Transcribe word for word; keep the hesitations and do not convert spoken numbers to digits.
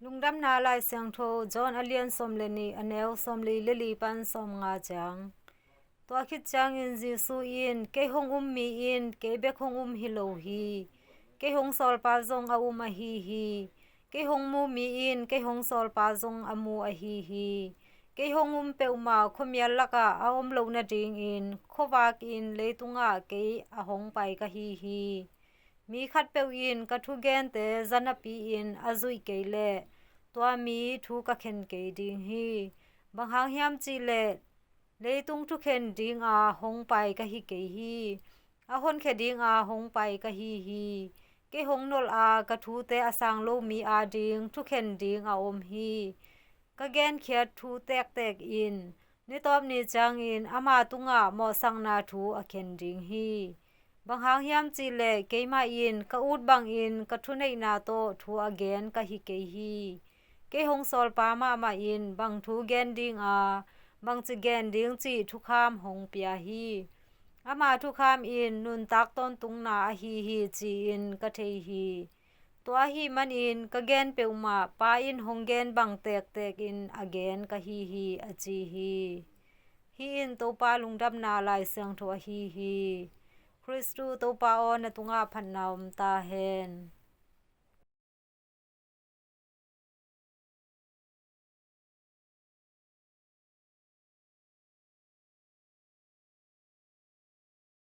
Lungdamna Lai Siangtho John a lian sawm le nih, a neu sawmli le li pan sawmnga ciang. Tua khit ciangin Jesu in, "Kei hong um mi in kei bek hong um hi lo hi. Kei hong sawlpa zong a um ahi hi. Kei hong mu mi in kei hong sawlpa zong a mu ahi hi. Kei hong um peuhmah khuamial lakah a om loh nadingin khuavak in leitungah kei a hong pai ka hi hi. Mi khatpeuh in ka thugente za napi-in a zuih kei leh tua mi thu ka khen kei ding hi. Bang hang hiam cih leh leitung thukhen dinga hong pai ka hi kei hi. A honkhia dinga hong pai ka hi hi. Kei hong nolh a ka thute a sang lo mi ading thukhen ding a om hi. Ka genkhiat thu tektek in nitawp ni ciangin ama tungah mawhsakna thu a khen ding hi. Bang hang hiam cih leh keimah in ka ut bangin ka thuneihna tawh thu a gen ka hi kei hi. Kei hong sawlpa mahmah in bang thu gen dinga bangci gen ding cih thukham hong pia hi. Ama thukham in nuntak tawntungna ahi hi ci-in ka thei hi. Tua ahih manin ka gen peuhmah Pa in hong gen bang tektek in a gen ka hi hi," a ci hi. Hih in Topa Lungdamna Lai Siangtho ahi hi. Khristu Topa aw, na tungah phatna om ta hen.